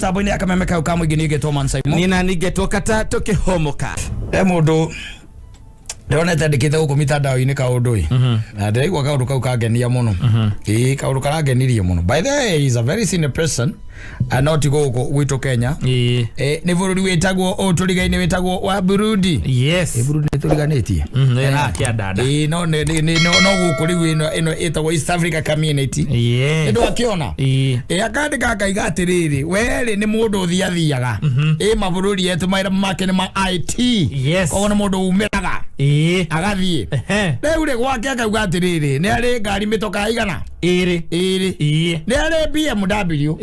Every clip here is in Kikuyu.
Mĩtambo-inĩ ya kameme kau ka mũingĩ nĩ man Simon. Nina ningetwo kata tukihomoka. He mũndũ ndĩronete andĩkĩte gũkũ mitandao-inĩ kaũndũ ĩ na ndĩraigua kaũndũ kau kangenia mũno. Ĩĩ, kaũndũ karangenirie mũno. By the way, he is a very senior person and not gũkũ gwitũ Kenya. Eh, nĩ bũrũri wĩtagwo ũũ tũrigainĩ wĩtagwo wa Burundi. Yes. Burundi nĩ tũriganĩtie. Nĩ kĩandanda. Ĩĩ, no no gũkũ rĩu ĩno ĩtagwo East Africa Community. Yes. Ndwakĩona? Ĩ, akandĩka akaiga atĩrĩrĩ, werĩ nĩ mũndũ ũthiathiaga ĩ mabũrũri etũ mawĩra make nĩ ma IT. Yes. Koguo nĩ mũndũ umĩraga agathiĩ. Rĩu rĩ gwake akauga atĩrĩrĩ, nĩ arĩ ngari mĩtoka igana? Ĩrĩ. Ĩrĩ. Nĩ arĩ BMW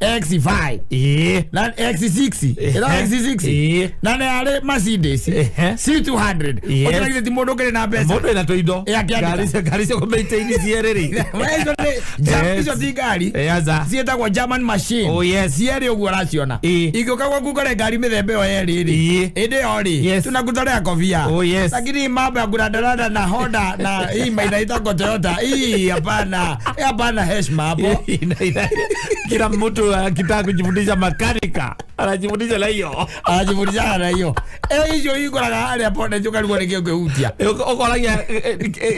X5 na X6, ĩno X6, na nĩ arĩ Mercedes C200. Ũtũragithĩ ti mũndũ ũkĩrĩ na mbeca. Mũndũ wĩna tũindo. Ĩ, akĩandĩka. Ngari cia kũmaintain cierĩ rĩ. We, icio icio ti ngari. Aca. Ciĩtagwo German machine. Oh, yes. Cierĩ ũguo ũraciona. Ingĩũka gwaku ũkore ngari mĩthemba ĩyo yerĩ rĩ, ĩndĩ ĩyo rĩ, tunakutolea kofia. Oh, yes. Lakini mambo ya kurandaranda na Honda na hii inaitwa Toyota hii, hapana. Hapana heshima hapo. Kila mtu akitaka kujifundisha makanika anajifundisha na hiyo. Anajifundisha na hiyo. Eh, icio ikoraga harĩa bonnet ũkarigwo nĩkĩ ũngĩhutia. Ũkoragia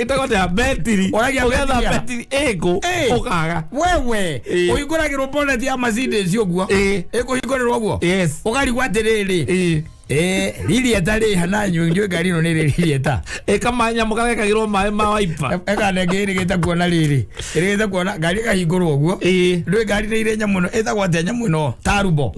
ĩtagwo atĩa, betiri. Ũragia Ũgetha betiri ya- betiri ĩkũ ũkaga. Wewe ũhingũragĩrwo bonnet ya Mercedes ũguo, ĩkũhingũrĩrwo ũguo, ũkarigwo atĩrĩrĩ, ririeta rĩ hananyu njũĩ ngari ĩno nĩ rĩ ririeta. Ĩkamanyamũ karĩa gekagĩrwo maĩ ma waipa. Ĩkanenge ĩrĩgĩte kuona rĩrĩ, ĩrĩgĩte kuona ngari ĩkahingũrwo ũguo. Ndũĩ ngari nĩ irĩ nyamũ ĩno ĩtagwo atĩa, nyamũ ĩno tarubo?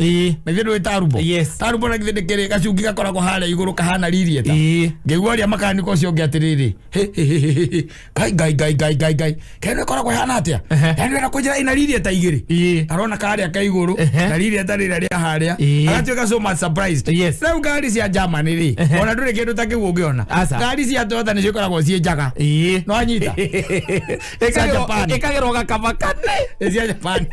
Na githĩ ndũĩ tarubo? Yes. Tarubo na githĩ ndĩkĩrĩ gacungi gakoragwo harĩa igũrũ kahana ririeta? Ngĩigua ũrĩa makanika ũcio ũngĩ atĩrĩrĩ, "Hĩ, hĩ, hĩ, hĩ, hĩ, ngai ngai ngai ngai ngai ngai, keno ĩkoragwo ĩhana atĩa?" Yani wena kũnjĩra ĩna ririeta igĩrĩ. Arona karĩa ka igũrũ na ririeta rĩrĩa rĩa harĩa, agatuĩka so much surprised. Rĩu ngari cia Germany rĩ, ona ndũrĩ kĩndũ ta kĩu ũngĩona. Aca. Ngari cia Toyota nĩcio ikoragwo ciĩ njaga. No anyita cia Japan. Ĩkagĩrwo gakaba kane. Ĩ, cia Japan.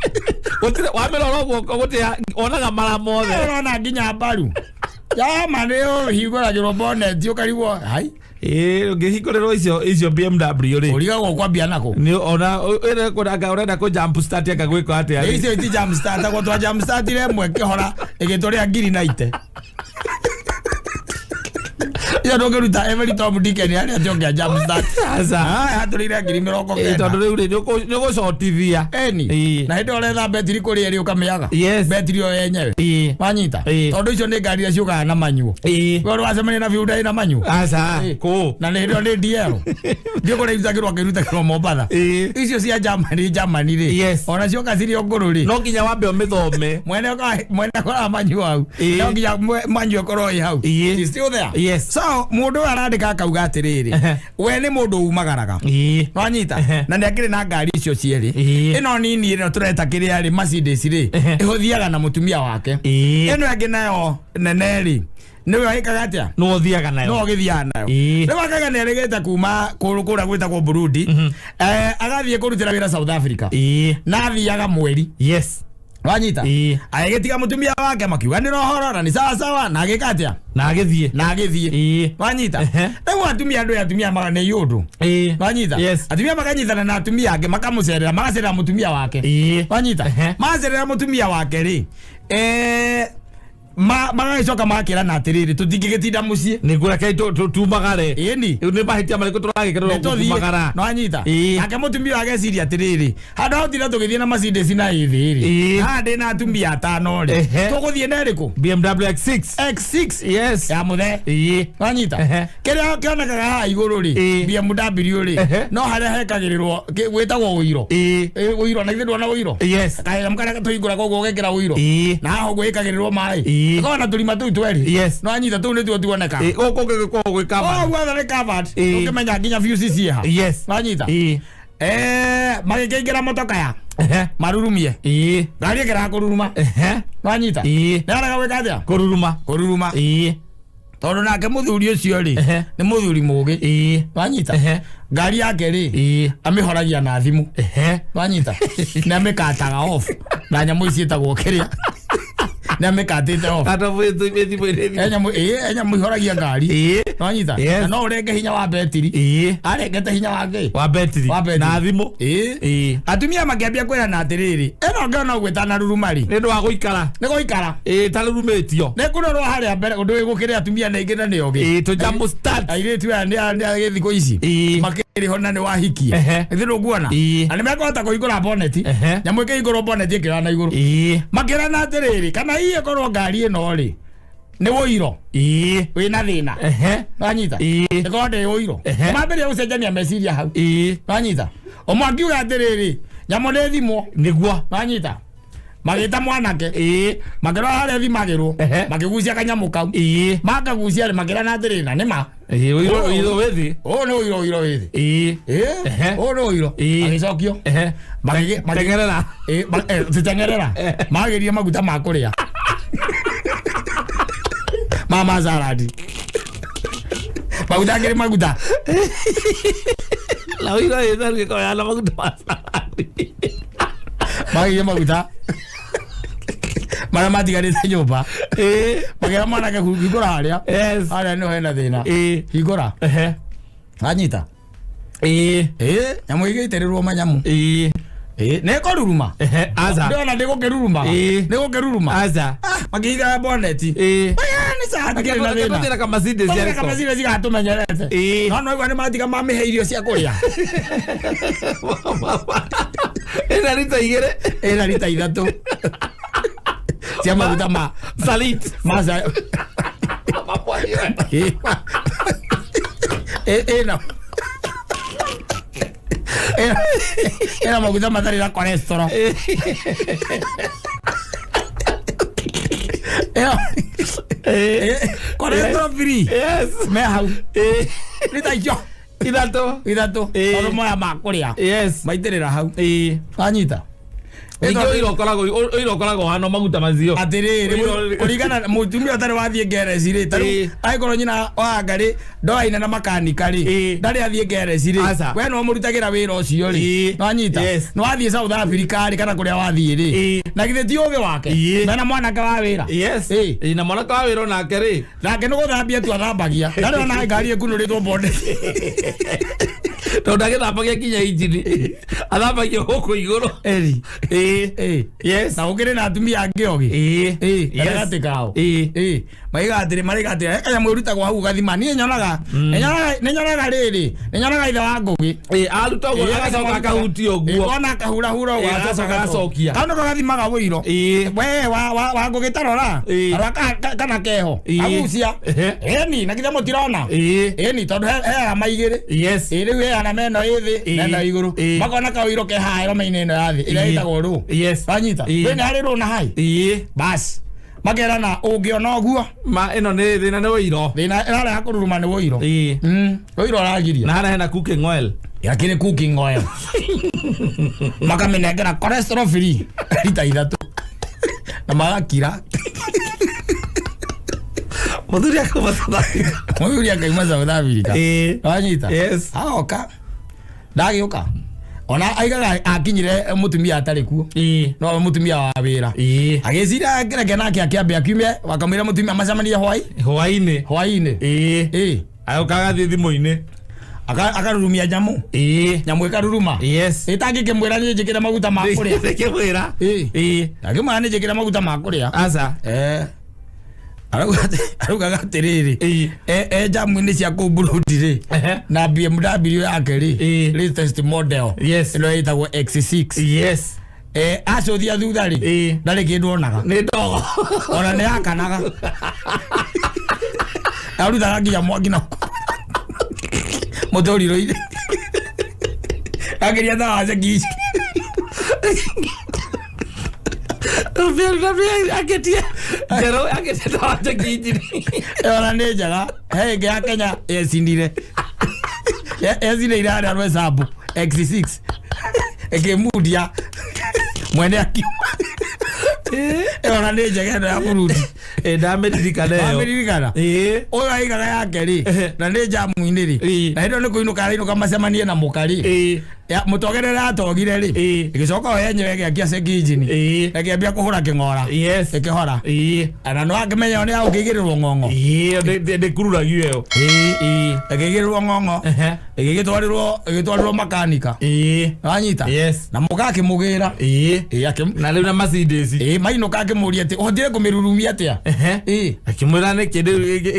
Gũtirĩ wamĩrora ũguo gũtirĩ onaga mara mothe. Ũrona nginya mbaru Germany ũhingũragĩrwo bonnet ũkarigwo hai. Ĩĩ, ũngĩhingũrĩrwo icio BMW rĩ, Ũrigagwo kwambia nakũ. Nĩ ona ũrenda ũrenda kũ jump start anga gwĩka atĩa rĩ? Icio ti jump start, agwo twa jump start ĩmwe kĩhora ĩgĩtũrĩa ngiri na ite iyo ndũngĩruta every Tom Dick and Harry atĩ ũngĩa jump start. Aca. Ah, hatũrĩire 90,000. Ĩĩ, tondũ rĩu rĩ nĩ ũgũcotithia. Eni. Na hĩndĩ ĩyo ũretha betiri kũrĩ ĩrĩ ũkamĩaga. Betiri ĩyo yenyewe. Wanyita? Tondũ icio nĩ ngari iria ciũkaga na manyuo. We ũrĩ wacemania na Hyundai ĩna manyuo? Aca. Kũ? Na nĩ hĩndĩ ĩyo nĩ DL. Ndiũ kũrĩa irutagĩrwo akĩrutagĩrwo Mombatha. Icio cia Germany Germany rĩ. Ona cioka cirĩ o ngũrũ rĩ. No nginya wambe ũmĩthome. Mwene mwene akoraga manyuo hau. No nginya manyuo ĩkorwo ĩ hau. It's still there. So mũndũ ũyũ arandĩka akauga atĩrĩrĩ, we nĩ mũndũ umagaraga. Nwanyita? Na nĩ akĩrĩ na ngari icio cierĩ. Ĩno nini ĩno tũreta kĩrĩa rĩ, Mercedes rĩ, ĩhũthiaga na mũtumia wake. Ĩno ĩngĩ nayo nene rĩ, nĩwe ĩkaga atĩa? Nĩwe ũthiaga nayo. No ũgĩthiaga nayo. Rĩu akauga nĩ arĩgĩte kuma kũrĩa gwĩtagwo Burundi, agathiĩ kũrutĩra wĩra South Africa. Na athiaga mweri. Wanyita? Agĩgĩtiga mũtumia wake makiuganĩra ũhoro na nĩ sawa sawa, na agĩka atĩa? Na agĩthiĩ. Na agĩthiĩ. Wanyita? Rĩu atumia, andũ atumia nĩ ũndũ. Wanyita? Yes. Atumia makanyitana na atumia angĩ makamũcerera, magacerera mũtumia wake. Wanyita? Macerera mũtumia wake rĩ, magagĩcoka magakĩrana atĩrĩrĩ, tũtingĩgĩtinda mũciĩ. Nĩguo reke tumagare. Ĩni. Rĩu nĩ mahĩtia marĩkũ tũragĩkerwo Nĩtũthiĩ. kumagara? Nĩwanyita? Nake mũtumia ũyũ ageciria atĩrĩrĩ, handũ ha gũtinda tũgĩthiĩ na Mercedes na ĩthĩ rĩ, haha ndĩ na atumia atano rĩ, tũgũthiĩ na ĩrĩkũ? BMW X6. X6. Ya mũthee. Wanyita? Kĩrĩa kĩonekaga haha igũrũ rĩ, BMW rĩ, no harĩa hekagĩrĩrwo gwĩtagwo ũiro. Ĩ, ũiro, na ithuĩ ndwona ũiro? Yes. Kanyamũ karĩa tũhingũraga ũguo ũgekĩra ũiro. Na haha ũguo ĩkagĩrĩrwo maĩ. Ĩkoragwo na tũrima tũu twerĩ. No anyita tũu nĩtuo tuonekaga. Ĩĩ, gũkũ gũkoragwo gwĩ covered. Oh, guothe nĩ covered. Ũngĩmenya nginya fuse ciĩha. Wanyita? Magĩkĩingĩra motoka ya marurumie. Ngari ĩkĩraga kũruruma. Wanyita? Nĩ araga gwĩka atĩa? Kũruruma. Kũruruma. Tondũ nake mũthuri ũcio rĩ, nĩ mũthuri mũgĩ. Wanyita? Ngari yake rĩ, amĩhoragia na thimũ. Wanyita? Nĩ amĩkataga off na nyamũ ici ĩtagwo kĩrĩa. Nĩ amĩkatĩte off. Cut off ĩ thimũ-inĩ. He nyamũ, ĩĩ, he nyamũ ihoragia ngari. Nwanyita? Yes. Na no ũrenge hinya wa betiri. Arengete hinya wa kĩ? Wa betiri. Wa betiri. Na thimũ. Ĩĩ. Atumia makĩambia kwĩrana atĩrĩrĩ, ĩno ngĩona ũguo ĩtanaruruma rĩ, Nĩ ũndũ wa gũikara. nĩ gũikara. Ĩĩ, tarurumĩtio. Nĩ kũrorwo harĩa mbere ũndũ wĩ gũkĩrĩ atumia nĩ aingĩ na nĩ ogĩ. Ĩĩ, tũ jump start. Airĩtu aya nĩ a gĩthikũ ici. Makĩrĩ ho na nĩ wahikie. Githĩ ndũkuona? Na nĩ mekũhota kũhingũra boneti. Nyamũ ĩkĩhingũrwo boneti ĩkĩoya na igũrũ. Makĩrana atĩrĩrĩ, kana hihi ĩkorwo ngari ĩno rĩ, nĩ ũiro. Wĩna thĩna. Nwanyita? Ĩkorwo ndĩ ũiro. Mambĩrĩria gũcenjania meciria hau. Nwanyita? Ũmwe akiuga atĩrĩrĩ, nyamũ nĩ thimwo. Nĩguo. Nwanyita? Magĩta mwanake. Makĩrora harĩa thimagĩrwo. Makĩgucia kanyamũ kau. Makagucia rĩ, makĩrana atĩrĩrĩ, na nĩ ma. Ũiro ũiro wĩ thĩ. Ũyũ nĩ ũiro, ũiro wĩ thĩ. Ũyũ nĩ ũiro. Agĩcokio. Teng'erera. Tũteng'erera. Magĩrie maguta ma kũrĩa. Ma salad. Maguta angĩ nĩ maguta. Na ũiro wĩ thĩ ũngĩkorwo na maguta ma salad. Magĩrie maguta. Marĩa matigarĩte nyũmba. Makĩra mwanake hingũra harĩa. Harĩa nĩho hena thĩna. Hingũra. Anyita. Nyamũ igĩitĩrĩrwo manyamu. Nĩ ĩkũruruma. Aca. Ndĩrona ndĩ gũkĩruruma. Nĩ gũkĩruruma. Aca. Makĩiga boneti. Aya nĩ sawa, hatikĩrĩ na thĩna. Tũthĩra kamacindĩ Tũthĩra ciarĩko. kamacindĩ cigatũmenyerete. No no igua nĩ matiga mamĩhe irio cia kũrĩa. Ĩna rita igĩrĩ. Ĩna rita ithatũ. Cia maguta ma Salit. Ma sa. Ĩna. Ĩna maguta matarĩ na cholesterol. Cholesterol free. Yes. Me hau. Rita icio. Ithatũ. Ithatũ. Tondũ moya ma kũrĩa. Yes. Maitĩrĩra hau. Wanyita? Ningĩ ũira ũkoragwo hana maguta macio. Atĩrĩrĩ, kũringana na mũtumia ũtarĩ wathiĩ ngereci rĩ, ta rĩu angĩkorwo nyina wa Ngarĩ ndoaine na makanika rĩ, ndarĩ athiĩ ngereci rĩ, Aca. we no mũrutagĩra wĩra ũcio rĩ, nĩwanyita? Nĩwathiĩ South Africa rĩ, kana kũrĩa wathiĩ rĩ, na githĩ ti ũgĩ wake? Mena mwanake wa wĩra. Yes. Na mwanake wa wĩra onake rĩ. Nake nĩ gũthambia tu athambagia. Ndarĩ ona ngari ĩkunũrĩtwo boneti. Tondũ ndagĩthambagia nginya injini. Athambagia gũkũ igũrũ. Eri. Yes. Na gũkĩrĩ na atumia angĩ ogĩ. Gatagatĩ kao. Maiga atĩrĩ, maraiga atĩrĩ, he kanyamũ ĩrutagwo hau ũgathima. Niĩ nyonaga, nĩ nyonaga rĩrĩ, nĩ nyonaga ithe wa Ngũgĩ. Aruta ũguo, agacoka akahutia ũguo. Kona akahurahura ũguo, Agacoka agacokia. Kau nĩko gathimaga ũiro. We, wa Ngũgĩ tarora. Tarora kana keho. Agucia. Ĩni, na githĩ mũtirona? Ĩni, tondũ he arama igĩrĩ. Rĩu he arama ĩno ĩ thĩ, na ĩno ĩgũrũ. Makona kaũiro ke haha arama-inĩ ĩno ya thĩ, ĩrĩa ĩtagwo rũ. Wanyita? Wĩna harĩ rũ na hai? Bas. Makerana ũngĩona ũguo. Ma ĩno nĩ thĩna nĩ ũiro. Thĩna ĩrarĩa kũruruma nĩ ũiro. Ũiro ũragiria. Na harĩa hena cooking oil. Yakĩrĩ cooking oil. Makamĩnengera cholesterol free rita ithatũ. Na magakira. Mũthuri akauma South Africa. Mũthuri akauma South Africa. Wanyita? Yes. Agoka. Ndagĩũka. Ona aigaga akinyire mũtumia atarĩ kuo. No mũtumia wa wĩra. Agĩciria kĩreke nake akĩambe akiume, akamwĩra mũtumia macemanie hwai. Hwainĩ. Hwainĩ. Agoka agathiĩ thimũ-inĩ. Akarurumia nyamũ. Nyamũ ĩkaruruma. Yes. Ĩtangĩkĩmwĩra nĩ njĩkĩre maguta ma kũrĩa. Ĩkĩmwĩra. Akĩmwĩra nĩ njĩkĩre maguta ma kũrĩa. Aca. Araugaga atĩrĩrĩ, e jamu-inĩ cia kũu Burundi rĩ, na BMW yake rĩ, latest model. Yes. Ĩno ĩtagwo X6. Yes. Acũthia thutha rĩ, ndarĩ kĩndũ onaga. Nĩ ndogo. Ona nĩ yakanaga. Arutaga nginya mwaki na mũtũrirũ-inĩ. Akĩria tawa ceki ici. Aketie njerũ, aketie tawa njeki injini. Ona nĩ njega. He ĩngĩ ya Kenya yecinire. Yecinire harĩa Rwesambu X6. Ĩkĩmundia. Mwene akiuma. Ona nĩ njega ĩno ya Burundi. Ndamĩririkana ĩyo. Wamĩririkana? Ĩĩ. Ũyũ aigaga yake rĩ, Ehe. na nĩ njamu-inĩ rĩ, Ĩĩ. na hĩndĩ ĩyo nĩ kũinũka arainũka macemanie na mũka rĩ. Ĩĩ. Mũtogerere atogire rĩ, Ĩĩ. ĩgĩcoka o yenyewe ĩgĩakia ceki injini, Ĩĩ. na ĩkĩambia kũhũra kĩng'ora, Yes. ĩkĩhora. Ĩĩ. Na no akĩmenya nĩ agũkĩigĩrĩrwo ng'ong'o. Ĩĩ, ndĩkururagio ĩyo. Ĩĩ. Ĩkĩigĩrĩrwo ng'ong'o, Ehe. ĩgĩgĩtwarĩrwo makanika. Ĩĩ. Wanyita? Yes. Na mũka akĩmũgĩra. Ĩĩ. Ĩĩ, Na rĩu na Mercedes. Ĩĩ, mainũka akĩmũria atĩ ũhotire kũmĩrurumia atĩa? Ehe. Ĩĩ. Akĩmwĩra nĩkĩ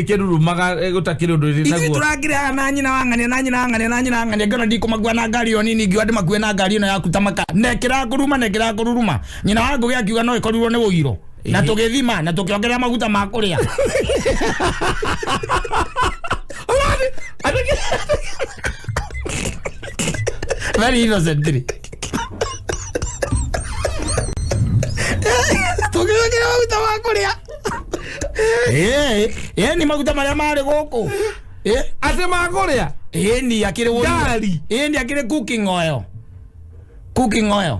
ĩkĩrurumaga gũtakĩrĩ ũndũ ĩrĩ Ithuĩ naguo. tũrakĩrĩ haha na nyina wa ng'ania, na nyina wa ng'ania, na nyina wa ng'ania, ngĩona ndikũmakua na ngari ĩyo nini, ngiuga ndĩmakue na ngari ĩno yaku ta maka na ĩkĩrakũruma na ĩkĩrakũruruma. Nyina wa Ngũgĩ akiuga no ĩkorirwo nĩ ũiro, na Ĩĩ. tũgĩthima na tũkĩongerera maguta ma kũrĩa. Very innocently tũkĩongerera maguta ma kũrĩa. Ĩĩ, ĩĩ, ni maguta marĩa marĩ gũkũ. Ĩĩ. Atĩ makũrĩa? Ĩĩ, ni akĩrĩ ũiro. Ngari? Ĩĩ, ni akĩrĩ cooking oil, cooking oil.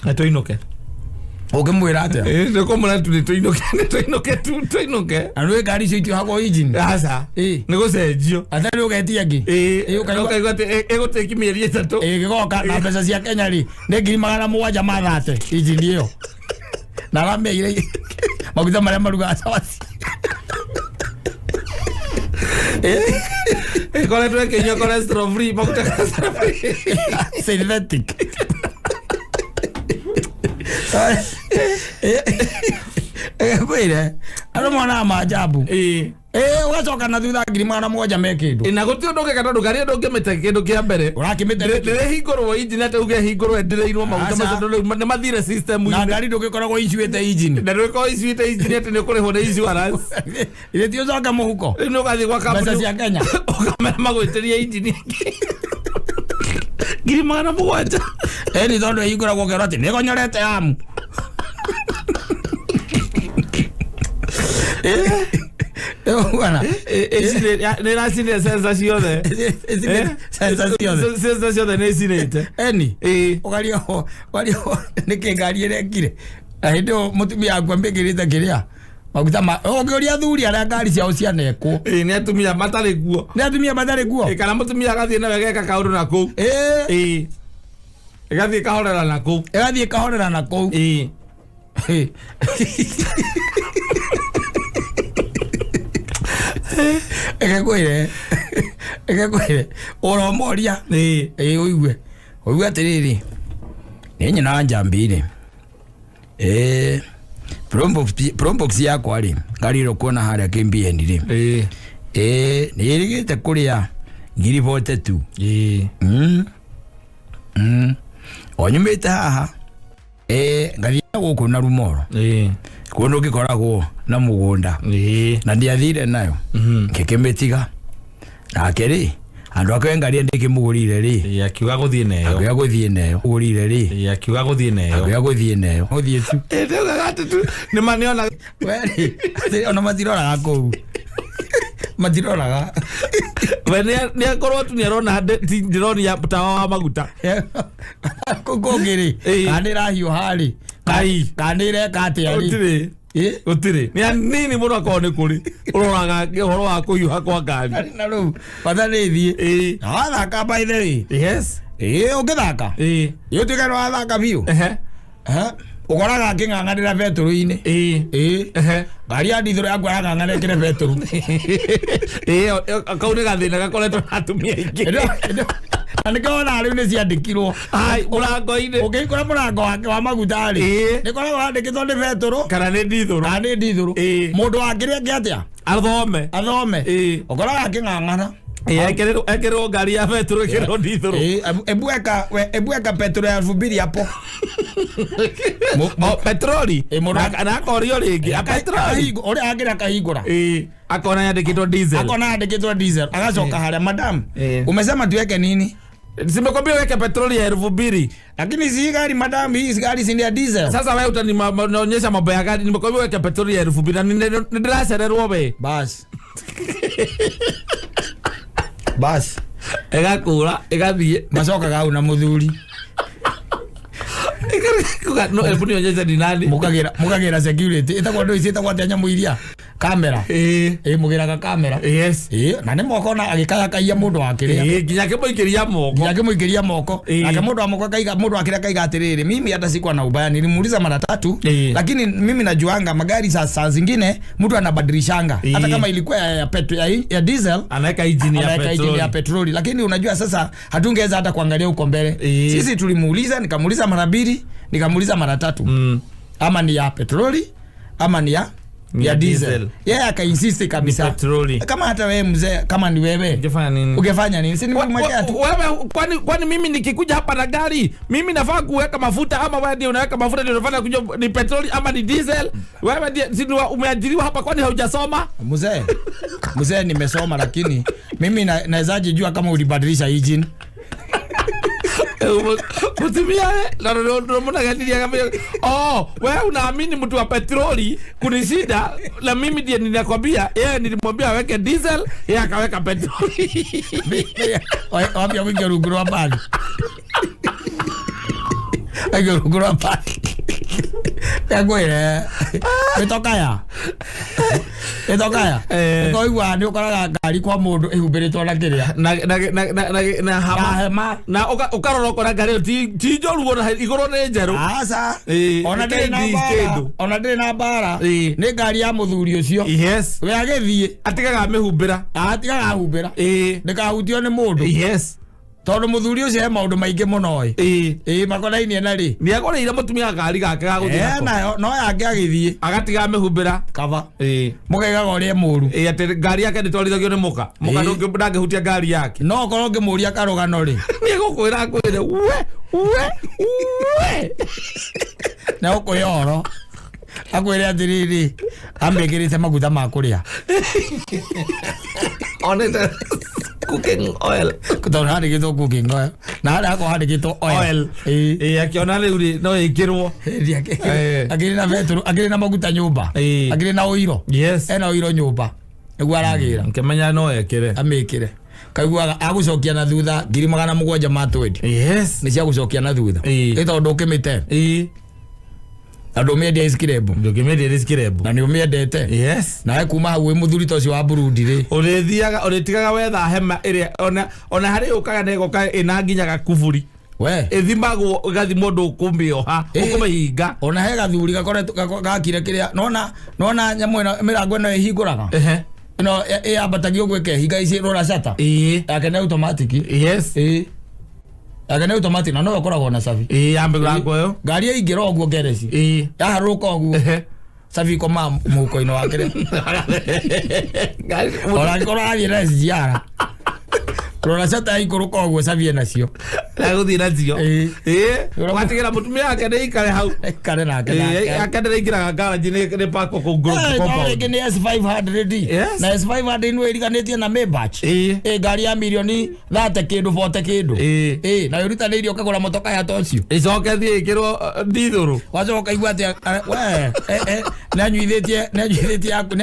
Tũinũke. Ũngĩmwĩra atĩa? Nĩkũmwĩra tu nĩtũinũke, nĩtũinũke tu, tũinũke. Na nĩ ngari icio itiohagwo engine. Aca. Ĩĩ. Nĩ gũcenjio. Atarĩ ũgetia ĩngĩ. Ĩĩ, ũkaigua. Ũkaigua atĩ ĩgũtĩki mĩeri 3. Ĩĩ, gĩgoka na mbeca cia Kenya rĩ, nĩ 730,000 engine ĩyo, na arameire maguta marĩa marugaga cabaci. Ĩkoretwo ĩkĩnyua cholesterol free, maguta cholesterol free. Synthetic. Kwĩre andũ monaga maajabu. Ĩĩ. Ĩĩ, ũgacoka na thutha 700,000 me kĩndũ. Ĩ, na gũtirĩ ũndũ ũngĩka tondũ ngari ĩyo ndũngĩmĩte kĩndũ kĩa mbere. Ũrakĩmĩte nĩkĩ? Ndĩrĩhingũrwo injini atĩ uge hingũrwo ĩndĩrĩirwo maguta Aca. macio tondũ rĩu nĩ mathire system Na inĩ. ngari ndũgĩkoragwo icuĩte injini. Na ndũgĩkorwo icũĩte injini atĩ nĩ ũkũrĩhwo nĩ insurance. Githĩ ti ũcoke mũhuko? Rĩu nĩ ũgathiĩ gwa kambuni. Mbeca cia Kenya. Ũkamera magwĩtĩrie injini ĩngĩ 700,000. Ĩni tondũ ĩhingũragwo ũkerwo atĩ nĩgonyorete amu. Bwana. Nĩ ĩracinire sensor ciothe. Sensor ciothe. Sensor ciothe nĩ icinĩte. Eni. Ĩĩ. Ũkario ũkario nĩkĩ ngari ĩrekire. Na hĩndĩ ĩyo mũtumia akwa mbĩkĩrĩte kĩrĩa maguta ma ũngĩũria athuri arĩa ngari ciao cianekwo. Ĩĩ, nĩ atumia matarĩ kuo. Nĩ atumia matarĩ kuo. Ĩ, kana mũtumia agathiĩ nawe ageka kaũndũ na kũu. Ĩĩ. Ĩĩ. Ĩgathiĩ ĩkahorera na kũu. Ĩgathiĩ ĩkahorera na kũu. Ĩĩ. Ĩgekwĩre ĩgekwĩre ũromoria. Ĩĩ. Ĩĩ, ũigue ũigue atĩrĩrĩ, nĩ nyina wa njambi rĩ, ĩĩ, Probox yakwa rĩ, ngari ĩrĩa ũkuona harĩa KMBN rĩ, Ĩĩ. ĩĩ, nĩ ĩrĩgĩte kũrĩa 42,000. Ĩĩ. O nyumĩte haha, ĩĩ, ngathiĩ gũkũ na Rumoro, Ĩĩ. kũndũ ngĩkoragwo na mũgũnda, Ĩĩ. na ndiathire nayo, ngĩkĩmĩtiga nake rĩ, andũ akwe ngari ndĩkĩmũgũrire rĩ. Ĩĩ, akiuga gũthiĩ neyo. Akĩoya gũthiĩ neyo gũrire rĩ. Ĩĩ, akiuga gũthiĩ neyo. Akĩoya gũthiĩ neyo gũthiĩ tu. Ĩĩ, ndaugaga atĩ tu nĩ ma nĩona. We rĩ, ona matiroraga kũu, matiroraga. We nĩ akorwo tu nĩ arona ndĩronia tawa wa maguta. Kũu kũngĩ rĩ, Ĩĩ. kana nĩ ĩrahiũha rĩ, Ai. kana nĩ ĩreka atĩa rĩ. Gũtirĩ. Ĩ? Gũtirĩ, nĩ anini mũno akorwo nĩ kũrĩ ũroraga ũhoro wa kũhiũha kwa ngari. Na rĩu bata nĩ ĩthiĩ. Ĩĩ. Na wathaka, by the way, Yes. ĩĩ, ũngĩthaka, Ĩĩ. ĩ, ũtuĩke nĩ wathaka biũ. Ehe. Eh, ũkoraga akĩng'ang'anĩra betũrũ-inĩ. Ĩĩ. Ĩĩ. Ehe. Ngari ya ndithũrũ yaku arang'ang'ana ĩkĩre betũrũ. Ĩĩ, kau nĩ gathĩna gakoretwo na atumia aingĩ. Na nĩkĩo wonaga rĩu nĩ ciandĩkirwo Ai, mũrango-inĩ. Ũngĩhingũra mũrango wake wa maguta rĩ, Ĩĩ. nĩ koragwo wandĩkĩtwo nĩ betũrũ kana nĩ ndithũrũ. Kana nĩ ndithũrũ. Ĩĩ. Mũndũ wakĩrĩ eke atĩa? Athome. Athome. Ĩĩ. Ũkoraga akĩng'ang'ana. Ĩĩ, ekĩrĩrwo ngari ya betũrũ, ĩkĩrĩrwo ndithũrũ. Ĩĩ, ebu eka we, ebu eka petrol ya 2000 hapo. O, petroli. Ĩĩ, Na akorio rĩngĩ a petroli. Ũrĩa akĩrĩ akahingũra. Ĩĩ, akona yandĩkĩtwo diesel. Akona andĩkĩtwo diesel, agacoka harĩa, "Madam, Ĩĩ. umesema tuweke nini?" "Simekwambia weke petroli ya 2000." "Lakini si gari, madam, hii gari si ni ya diesel?" "Sasa wewe utanionyesha mambo ya gari? Nimekwambia weke petroli ya 2000 na nĩndĩracererwo we." Bas bas. Ĩgakũra ĩgathiĩ. Macokaga hau na mũthuri. No, hebu nionyeshe ni nani. Mukagira security ĩtagwo ndũ ici, ĩtagwo atĩa nyamũ iria, kamera? Ĩ, mũgĩraga kamera. Ĩ, na nĩ moko na agĩkayakaia mũndũ wa kĩrĩa. Nginya akĩmũikĩria moko. Nginya akĩmũikĩria moko. Nake mũndũ wa moko akaiga, mũndũ wa kĩrĩa akaiga atĩrĩrĩ, mimi hata sikuwa na ubaya, nilimuuliza mara tatu, lakini mimi najuanga magari saa zingine mtu anabadilishanga, hata kama ilikuwa ya diesel, anaweka injini ya anaweka injini ya petroli. Petroli. Lakini unajua sasa hatungeweza hata kuangalia huko mbele. Sisi tulimuuliza, nikamuuliza mara mbili, nikamuuliza mara tatu, ama ni ya petroli ama ni ya Ni ya ya diesel. Diesel. Yeye akainsist kabisa. Ni petroli. Kama hata wewe mzee, kama ni wewe, Ungefanya nini? Ungefanya nini? Si nimemwekea tu. Wewe, kwani mimi nikikuja hapa na gari, mimi nafaa kuweka mafuta ama wewe ndio unaweka mafuta ndio unafanya kujua ni petroli ama ni diesel? Wewe ndiye, si ndio umeajiriwa hapa? Kwani haujasoma? Mzee, mzee, nimesoma, lakini mimi nawezaje jua kama ulibadilisha engine? Mutumia na oh, wewe unaamini mtu wa petroli kunishinda, na mimi ndiye ninakwambia yeye nilimwambia aweke diesel, yeye akaweka petroli. Wambia kuingia rungu rwa mbathi, aingĩ rungu rwa mbathi, ngwĩre ĩtokaya ĩtokaya. Ũkoigua nĩ ũkoraga ngari kwa mũndũ ĩhumbĩrĩtwo na kĩrĩa, na na hama hema. Na ũkarora ũkona ngari ĩyo ti njũru, ona igũrũ nĩ njerũ. Aca. Ona ndĩrĩ na ĩkaindi mbara. kĩndũ. Ona ndĩrĩ na mbara. Nĩ ngari ya mũthuri ũcio. We agĩthiĩ, atigaga amĩhumbĩra. Atigaga ahumbĩra ndĩkahutio nĩ mũndũ, tondũ mũthuri ũcio he maũndũ maingĩ mũno ĩ. Ĩ, makonainie na rĩ. Nĩ agũrĩire mũtumia ngari gake ga gũthiĩ nako. Nayo no yake agĩthiĩ agatiga amĩhumbĩra. Kaba mũkaigaga ũrĩa mũru. Atĩ ngari yake ndĩtwarithagio nĩ mũka mũka. Ndangĩhutia ngari yake. No okorwo ngĩmũria karũgano rĩ, nĩ egũkwĩra, akwĩre we we we. Na ũkũhe ũhoro akwĩre atĩrĩrĩ, amĩkĩrĩte maguta ma kũrĩa. Onete cooking oil. Tondũ handĩkĩtwo cooking oil na harĩa hakorwo handĩkĩtwo oil. Oil. Akĩona rĩu rĩ no ĩkĩrwo. Hĩndĩ akĩrĩ na betũrũ, akĩrĩ na maguta nyũmba, akĩrĩ na ũiro. Ena ũiro nyũmba nĩguo aragĩra. Nkĩmenya no ekĩre. Amĩkĩre, kaiguaga agũcokia na thutha 720,000 ma 20 nĩ cia gũcokia na thutha. Ĩ, tondũ ũkĩmĩte na ndũmĩendia iskirembo. Ndũngĩmĩendia ĩrĩ skirembo. Na nĩ ũmĩendete. Nawe kuma hau wĩ mũthuri ta ũcio wa Burundi rĩ, ũrĩthiaga ũrĩtigaga wetha hema ĩrĩa ona harĩ yũkaga na ĩgoka ĩna nginya gakuburi. We. Ĩthimagwo, ĩgathimwo, ndũkũmĩoha, ũkũmĩhinga. Ona he gathuri gakoretwo gakire kĩrĩa, nona nyamũ ĩno, mĩrango ĩno ĩhingũraga, ĩno ĩyambatagio ũguo ĩkehinga, ici rora shata yake nĩ automatic. Ĩ, yake nĩ automatic na no ĩkoragwo na cabi. Ya mĩrango ĩyo. Ngari yaingĩra ũguo ngereci, yaharũka ũguo, cabi ikoma mũhuko-inĩ wake rĩ. Ona angĩkorwo arathiĩ na SGR, rora shata yaikũrũka ũguo, cabi enacio. Agũthiĩ nacio. Watigĩra mũtumia wake nĩ ikare hau. Aikare nake nake. Ake ndĩraingĩraga garage nĩ pako kũu No compound. rĩngĩ nĩ S500. Na S500 nĩ ĩriganĩtie na Maybach. Ĩ, ngari ya mirioni 30 kĩndũ, 40 kĩndũ. Ĩ, na ũrutanĩirie ũkagũra motoka ya ta ũcio. Ĩcoke thiĩ ĩkĩrwo ndithũrũ. Wacoka ũkaigua atĩ we nĩanyuithĩtie yaku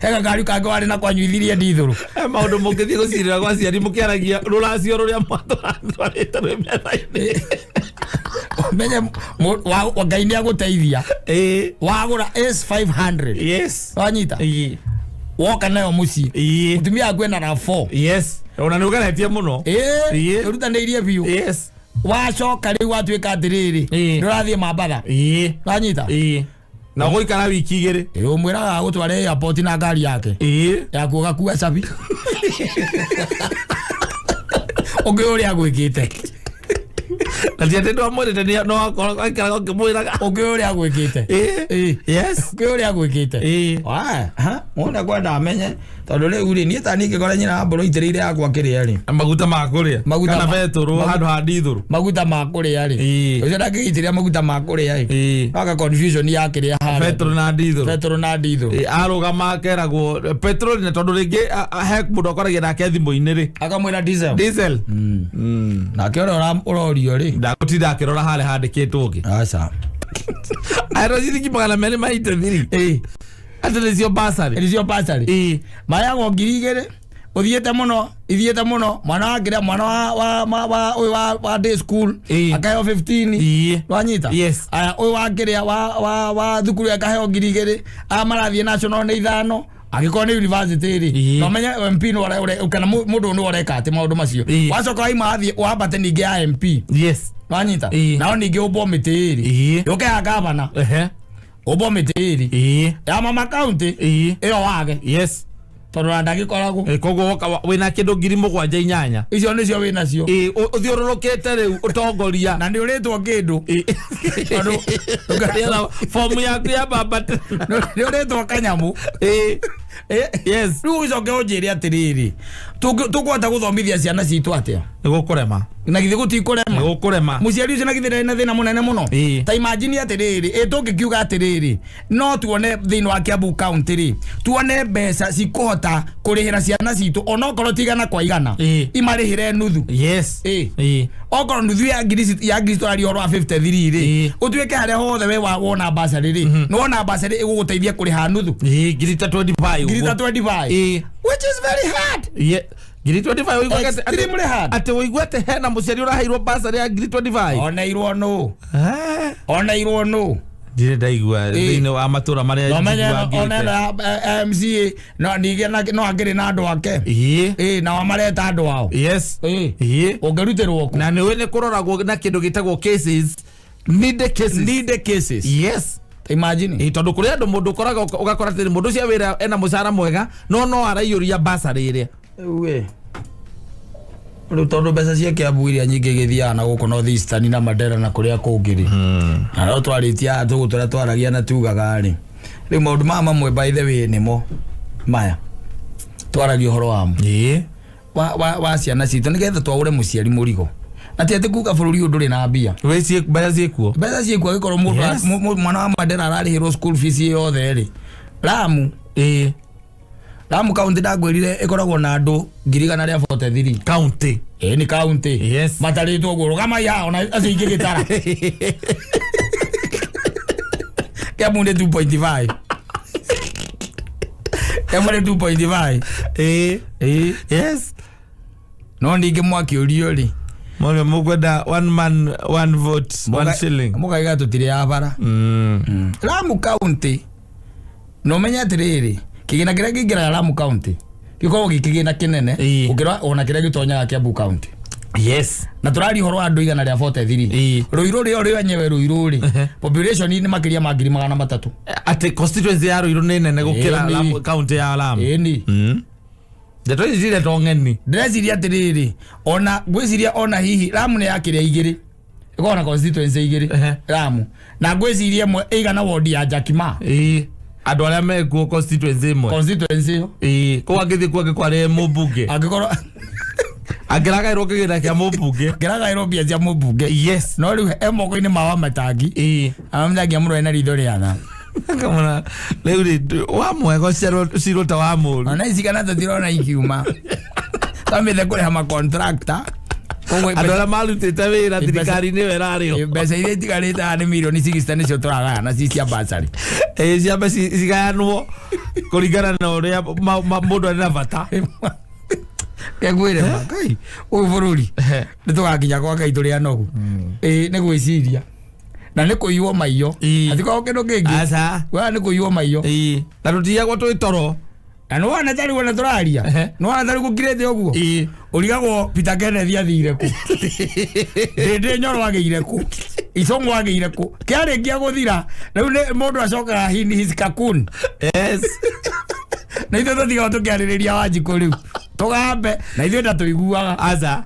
he gakari kangĩ warĩ nako anyuithirie ndithũrũ. He maũndũ mũngĩthiĩ gũcirĩra gwa ciari mũkĩaragia rũracio rũrĩa mwatwarĩte rwĩ metha-inĩ. Menye Ngai nĩ agũteithia, wagũra S500, wanyita, woka nayo mũciĩ, mũtumia waku ena RAV4. Yes, ona nĩ ũgeretie mũno. Ũrutanĩirie biũ. Wacoka rĩu watuĩka atĩrĩrĩ, ndũrathiĩ Mambatha, wanyita. Na ũgũikara wiki 2. Ũmwĩraga agũtware airport na ngari yake yaku, ũgakua cabi ũngĩ ũrĩa agwĩkĩte. Na ti atĩ ndwamwĩrĩte, no akorwo aikaraga ũkĩmwĩraga. Ũngĩ ũrĩa agwĩkĩte. Yes. Ũngĩ ũrĩa agwĩkĩte. Wona kwenda amenye, tondũ rĩu rĩ, niĩ ta niĩ ngĩkora nyina wa mbũrũ itĩrĩire yakwa kĩrĩa rĩ, Maguta ma kũrĩa Maguta kana betũrũ handũ ha ndithũrũ. Maguta ma kũrĩa rĩ, ũcio ndangĩgĩitĩrĩra maguta ma kũrĩa rĩ, waka confusion ya kĩrĩa harĩa. Betũrũ na ndithũrũ. Betũrũ na ndithũrũ. Arũgama akeragwo petroli, na tondũ rĩngĩ he mũndũ akoragia nake thimũ-inĩ rĩ, akamwĩra diesel. Diesel. Nake ũrĩa ũrorio rĩ, ndagũtinda akĩrora harĩa handĩkĩtwo ũngĩ. Aca. Aero ciringi 283 atĩ nĩcio basarĩ. Nĩcio basarĩ. Mayagwo 2000, Ũthiĩte mũno, ithiĩte mũno, mwana wa kĩrĩa, mwana wa wa wa wa ũyũ wa day school akaheo 15. Wanyita? Yes. Aya, ũyũ wa kĩrĩa wa thukuru akaheo 2,000. Aya marathiĩ national nĩ 5, angĩkorwo nĩ university rĩ. Na ũmenye MP nĩ kana mũndũ nĩ ũreka atĩ maũndũ macio. Wacoka waima wathiĩ wambate ningĩ ya MP. Wanyita? Nao ningĩ ũmbwo mĩtĩ ĩrĩ. Yũke ya gavana. Ũmbwo mĩtĩ ĩrĩ. Ya mama county. Ĩyo wage. Tondũ na ndagĩkoragwo. Koguo woka wĩna kĩndũ 7,000 8. Icio nĩcio wĩnacio. Ũthiũrũrũkĩte rĩu ũtongoria. Na nĩ ũrĩtwo kĩndũ. Tondũ Nĩgetha fomu yaku ya baba. Nĩ ũrĩtwo kanyamũ. Yes. Rĩu ũcoke ũnjĩre atĩrĩrĩ, tũkũhota gũthomithia ciana citũ atĩa? Nĩ gũkũrema. Na githĩ gũtikũrema? Nĩ gũkũrema. Mũciari ũcio na githĩ ndarĩ na thĩna mũnene mũno? Ta imagine atĩrĩrĩ, ĩ tũngĩkiuga atĩrĩrĩ, no tuone thĩinĩ wa Kiambu County rĩ, tuone mbeca cikũhota kũrĩhĩra ciana citũ onokorwo ti igana kwa igana, imarĩhĩre nuthu. Okorwo nuthu ya ngiri ya ngiri tũraria ũhoro wa 53 rĩ, ũtuĩke harĩa hothe we wona bursary rĩ, nĩ wona bursary ĩgũgũteithia kũrĩha nuthu. Ngiri ta 25 Ngiri ta ũguo. 25. Which is very hard. Ngiri 25 ũiguaga Extremely hard. atĩ ũigue atĩ hena mũciari ũraheirwo bursary ya ngiri 25. Oneirwo nũ? Oneirwo nũ? Ndirĩ ndaigua thĩinĩ wa matũra marĩa No menye njiguangĩte. ona ĩno ya MCA no ningĩ no akĩrĩ na andũ ake. Nao mareta andũ ao. Ũngĩrutĩrwo kũ? Na nĩũĩ nĩ kũroragwo na kĩndũ gĩtagwo cases. Needy cases. Needy cases. Yes. Imagine. Tondũ kũrĩ andũ mũndũ ũkoraga ũgakora atĩrĩ, mũndũ ũcio wĩra ena mũcara mwega no araiyũria bursary ĩrĩa. Rĩu rĩu tondũ mbeca cia Kiambu iria nyingĩ gĩthiaga na gũkũ North Eastern na Mandera na kũrĩa kũngĩ rĩ. Na no twarĩtie haha tũgũ tũrĩa twaragia na tugaga rĩ. Rĩu maũndũ maya mamwe by the way nĩmo maya twaragia ũhoro wamo. Wa ciana citũ nĩgetha twaũre mũciari mũrigo. Na ti atĩ kuga bũrũri ũyũ ndũrĩ na mbia. Wĩ mbeca ciĩkuo? Mbeca ciĩkuo angĩkorwo mũndũ mwana wa Mandera ararĩhĩrwo school fees yothe rĩ. Lamu. Lamu county ndangwĩrire ĩkoragwo na andũ ngiri igana rĩa 43. County. Nĩ county. Matarĩtwo ũguo, rũgamai haha ona acio ingĩ gĩtara. Kiambu nĩ 2.5. Kiambu nĩ 2.5. No ningĩ mwakĩũrio rĩ. Mwana mũkwenda one man one vote one shilling. Mũkaiga tũtirĩ a bara. Lamu county no menye atĩrĩrĩ, kĩgĩna kĩrĩa kĩingĩraga Lamu county gĩkoragwo gĩ kĩgĩna kĩnene gũkĩra ona kĩrĩa gĩtonyaga Kiambu county. Na tũraria ũhoro wa andũ igana rĩa 43. Ruiru rĩo rĩenyewe Ruiru rĩ, population nĩ makĩria ma ngiri magana matatũ. Atĩ constituency ya Ruiru nĩ nene gũkĩra Lamu, county ya Lamu. Ĩni. Ndeto ici ciretwo ng'eni. Ndĩreciria atĩrĩrĩ, ona ngwĩciria ona hihi Lamu nĩ yakĩrĩa igĩrĩ. Ĩkoragwo na constituency igĩrĩ. Lamu. Na ngwĩciria ĩmwe ĩigana ward ya Jakima. Andũ arĩa mekuo constituency ĩmwe. Constituency ĩyo. Kũu angĩthiĩ kuo angĩkorwo arĩ mũmbunge. Angĩkorwo Angĩragaĩrwo kĩgĩna kĩa mũmbunge. Angĩragaĩrwo mbia cia mũmbunge. No rĩu e moko-inĩ ma Wamatangi. Wamatangi amũrore na ritho rĩa tha. Kamona rĩu rĩ wa mwega ũciarwo ta wa mũru. Ona ici kana tũtirona ikiuma. Twambĩte kũrĩha ma contractor. Koguo Andũ arĩa marutĩte wĩra thirikari-inĩ ĩyo ĩrarĩho. Mbeca iria itigarĩte haha nĩ mirioni 60 nĩcio tũragayana ci cia bursary. Ciambe cigayanwo kũringana na ũrĩa mũndũ arĩ na bata. Ngwĩre ma, Ngai, ũyũ bũrũri nĩ tũgakinya kwa Ngai tũrĩ anogu. Nĩ gwĩciria. Na nĩ kũiywo maiyo. Hatikoragwo kĩndũ kĩngĩ. Aca. Wa nĩ kũiywo maiyo. Na tũtiyagwo twĩ toro. Na nĩ wona tarĩu ona tũraria. Nĩ wona tarĩu gũkirĩte ũguo. Ũrigagwo Peter Kenneth athire kũ. Ndĩndĩ Nyoro agĩire kũ. Icũng'wa agĩire kũ. Kĩarĩkia gũthira, rĩu nĩ mũndũ acokaga in his cocoon. Na ithuĩ tũtigagwo tũkĩarĩrĩria Wanjikũ rĩu. Tũgambe, na ithuĩ ndatũiguaga. Aca.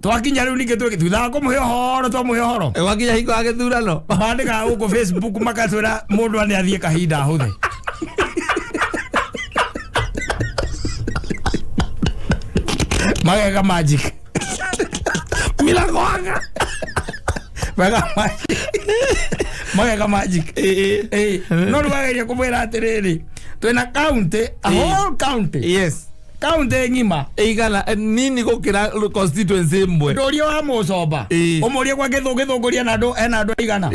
Twakinya rĩu ningĩ thutha wa kũmũhe ũhoro, twamũhe ũhoro. Wakinya hingo ya gĩthurano. Mandĩkaga gũkũ Facebook makatwĩra mũndũ nĩ athiĩ kahinda ahũthe. Mageka magic. Mirakwanga. Mageka magic. Mageka magic. No rĩu ageria kũmwĩra atĩrĩrĩ, twĩna county, a whole county. County ng'ima. Ĩigana, nini gũkĩra constituency ĩmwe. Ndũrie wa Mũcomba. Ũmũrie kwa gĩthũngũria na andũ, ena andũ aigana.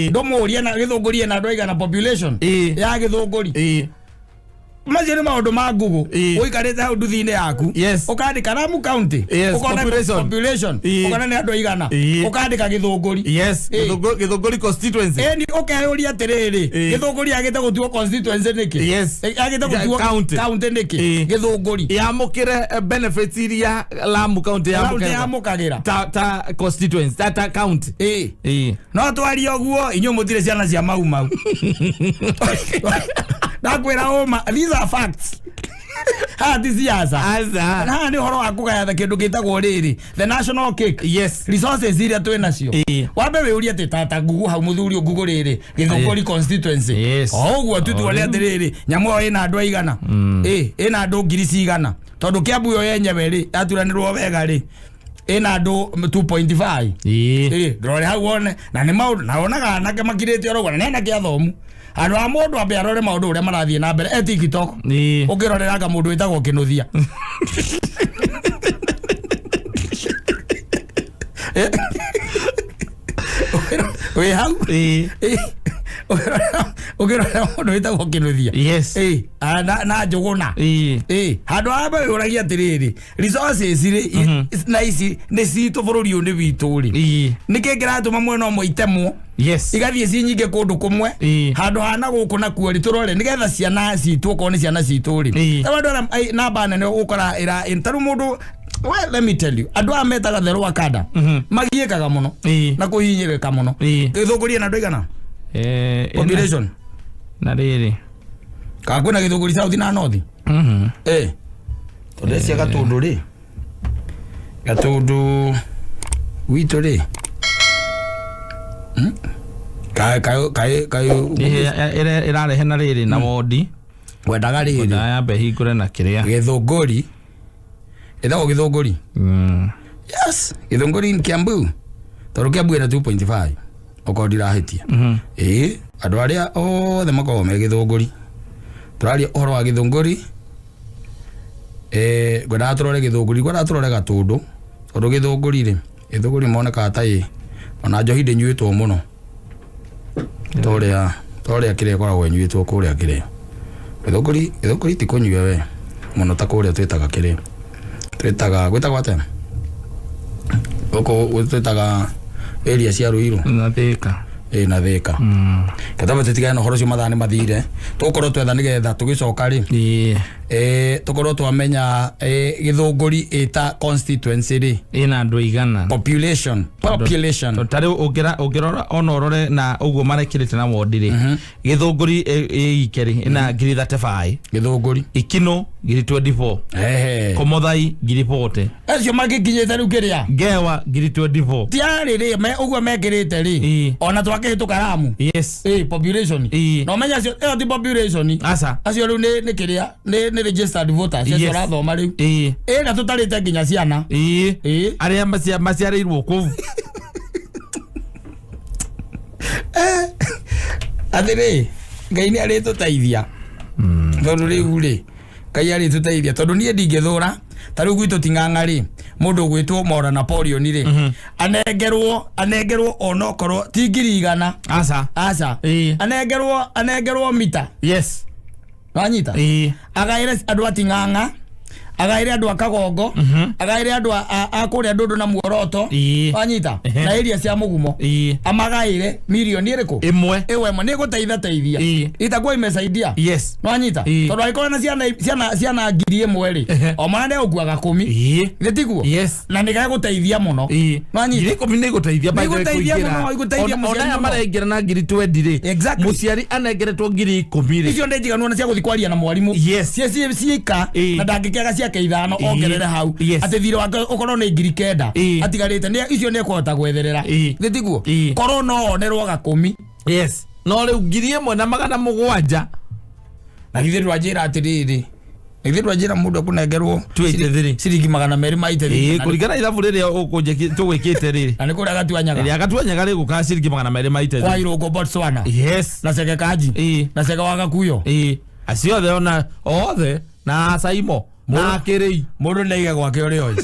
Ndũmũrie na gĩthũngũria na andũ aigana population. Ya gĩthũngũri. Macio nĩ maũndũ ma Google. Ĩĩ. Ũikarĩte hau nduthi-inĩ yaku. Yes. Ũkandĩka Lamu County. Yes, Ũkona population. population. Ĩĩ. Ũkona nĩ andũ aigana. Ĩĩ. Ũkandĩka Gĩthũngũri. Yes. Ĩĩ. Gĩthũngũri constituency. Ĩni ũkeyũria atĩrĩrĩ, Ĩĩ. Gĩthũngũri yagĩte gũtuo constituency nĩkĩ? Yes. Yagĩte gũtuo County. county nĩkĩ? Ĩĩ. Gĩthũngũri. Yamũkĩre benefits iria Lamu County County yamũkĩraga. yamũkagĩra. Ta constituency, ta county. Ĩĩ. Ĩĩ. No twarie ũguo inyuĩ mũtirĩ ciana cia mau mau. Ndakwĩra ũma, these are facts. Haha ti siasa. Aca. Haha nĩ ũhoro wa kũgayana kĩndũ gĩtagwo rĩrĩ, the national cake. Yes. Resources iria twĩ nacio. Ĩĩ. Wambe wĩũrie atĩ tata Google hau mũthuri ũyũ Google rĩrĩ Gĩthũngũri constituency. Yes. O ũguo tu tuone atĩrĩrĩ, nyamũ ĩyo ĩna andũ aigana. Ĩĩ, ĩna andũ ngiri cigana. Tondũ Kiambu ĩyo yenyewe rĩ, yaturanĩrwo wega rĩ, ĩna andũ 2.5. Ĩĩ. Ĩĩ, ndũrore hau wone na nĩ maũndũ na wonaga anake makirĩte oro ũguo na nĩ anake athomu. Handũ ha mũndũ ambe arore maũndũ ũrĩa marathiĩ na mbere e TikTok. Ĩĩ. Ũngĩroreranga mũndũ wĩtagwo Kĩnũthia. Wĩ hau? Ĩĩ. Ĩĩ. Ũngĩrorera mũndũ wĩtagwo Kĩnũthia. Yes. Ĩĩ, na Njũgũna. Ĩĩ. Ĩĩ, handũ ha wĩũragia atĩrĩrĩ, resources rĩ na ici nĩ citũ bũrũri ũyũ nĩ witũ rĩ. Ĩĩ. Nĩkĩ kĩratũma mwena ũmwe itemwo Yes. igathiĩ ci nyingĩ kũndũ kũmwe Ĩĩ. handũ ha na gũkũ nakuo rĩ tũrore nĩgetha ciana citũ okorwo nĩ ciana citũ rĩ. Ĩĩ. Ta andũ arĩa namba nene ũgũkora ĩra ta rĩu mũndũ, well, let me tell you, andũ aya metaga the lower kada magiĩkaga mũno Ĩĩ. na kũhinyĩrĩka mũno. Ĩĩ. Gĩthũngũri ĩna andũ aigana? Population. Na rĩrĩ. Kana kwĩna Gĩthũngũri south na north? Mhm. Ĩĩ. Tondũ ecia Gatũndũ rĩ, Gatũndũ gwitũ rĩ, kaĩ kaĩ kaĩ kaĩ Ĩĩ, ĩrarehe na rĩrĩ na wondi. Wendaga rĩrĩ. Ndayambe hingũre na kĩrĩa. Gĩthũngũri ĩtagwo Gĩthũngũri. Yes, Gĩthũngũri in Kiambu. Tondũ Kiambu ĩna 2.5 okorwo ndirahĩtia. Ĩĩ, andũ arĩa othe makoragwo me Gĩthũngũri. Tũraria ũhoro wa Gĩthũngũri. Ngwendaga tũrore Gĩthũngũri, ngwendaga tũrore Gatũndũ. Tondũ Gĩthũngũri rĩ, Gĩthũngũri monekaga ta ĩ ona njohi ndĩnyuĩtwo mũno. Torĩa kĩrĩa ĩkoragwo ĩnyuĩtwo kũrĩa kĩrĩa. Gĩthũngũri ti kũnyua we mũno ta kũrĩa twĩtaga kĩrĩa. Twĩtaga gwĩtagwo atĩa? Gũkũ twĩtaga area cia Ruiru. Na Thika. Ĩĩ, na Thika. Ketamba tũtigane na ũhoro ũcio, mathaa nĩ mathire. Tũgũkorwo twetha nĩgetha tũgĩcoka rĩ. Ĩĩ. Tũkorwo twamenya Gĩthũngũri ĩta constituency rĩ. Ĩna andũ aigana. Population. Population. Ta rĩu ũngĩrora ona ũrore na ũguo marekĩrĩte na wondi rĩ. Gĩthũngũri ĩ ike rĩ ĩna ngiri 35. Gĩthũngũri. Ikino ngiri 24. Ehe. Komothai ngiri 40. Acio magĩkinyĩte rĩu kĩrĩa. Ngewa ngiri 24. Tiarĩ rĩ ũguo mekĩrĩte rĩ. Ĩĩ. Ona twakĩhĩtũka Lamu. Yes. Ĩĩ, population. Ĩĩ. Na ũmenye acio ĩyo ti population. Aca. Acio rĩu nĩ kĩrĩa nĩ registered voters acio Yes. ũrathoma rĩu. Ĩĩ. Ĩĩ, na tũtarĩte nginya ciana. Ĩĩ. Ĩĩ. Arĩa maciarĩirwo kũu. Atĩrĩ, Ngai nĩ arĩtũteithia. Tondũ rĩu rĩ, Ngai arĩtũteithia tondũ niĩ ndingĩthũra ta rĩu gwitũ Ting'ang'a rĩ, mũndũ ũgwĩtwo Mora Napoleon rĩ, anengerwo onokorwo ti ngiri igana. Aca. Aca. Ĩĩ. Anengerwo mita. Yes. Wanyita? Ĩĩ. Agaĩre andũ a Ting'ang'a, agaĩre andũ a Kagongo, agaĩre andũ a kũrĩa Ndũndũ na Muoroto. Ĩĩ. Wanyita? Ehe. Na area cia Mũgumo. Ĩĩ. Amagaĩre mirioni ĩrĩkũ? Ĩmwe. Ĩwe ĩmwe nĩ ĩgũteitha teithia. Ĩĩ. Itakuwa imesaidia. Yes. Nwanyita? Ĩĩ. Tondũ angĩkorwo na ciana ngiri ĩmwe rĩ, Ehe. o mwana nĩegũkua gakũmi. Ĩĩ. Githĩ tiguo? Yes. Na nĩgegũteithia mũno. Ĩĩ. Nwanyita? Ngiri ikũmi nĩ igũteithia by the way Nĩ igũteithia kũingĩra. mũno, igũteithia Ona mũciari aya mũno. maraingĩra na ngiri 20 rĩ. Exactly. Mũciari anengeretwo ngiri ikũmi rĩ. Icio nĩ njiganu ona cia gũthiĩ kwaria na mwarimũ. Yes. Ciika Ĩĩ. na ndangĩkĩaga ciake ithano Ĩĩ. ongerere hau. Yes. Atĩ thirĩ wake ũkorwo nĩ ngiri kenda. Ĩĩ. Atigarĩte nĩ icio nĩ ekũhota gwetherera. Ĩĩ. Githĩ tiguo? Ĩĩ. Korwo no onerwo gakũmi. Yes. No rĩu ngiri ĩmwe na magana mũgwanja. Na githĩ ndwanjĩra atĩrĩrĩ. Githĩ ndwanjĩra mũndũ ekũnengerwo 283. ciringi magana merĩ ma Ĩĩ, itĩri. kũringana na ithabu rĩrĩa tũgwĩkĩte rĩrĩ. Na nĩ kũrĩa Gatuanyaga. Rĩrĩa Gatuanyaga rĩgũka ciringi magana merĩ ma itĩri. Kwa Irũngũ Botswana. Yes. Na Chege Kaji. Ĩĩ. Na Chege wa Gakuyo. Ĩĩ. Acio othe ona othe na Saimo na Kĩrĩi. Mũndũ nĩ aige gwake ũrĩa oĩ.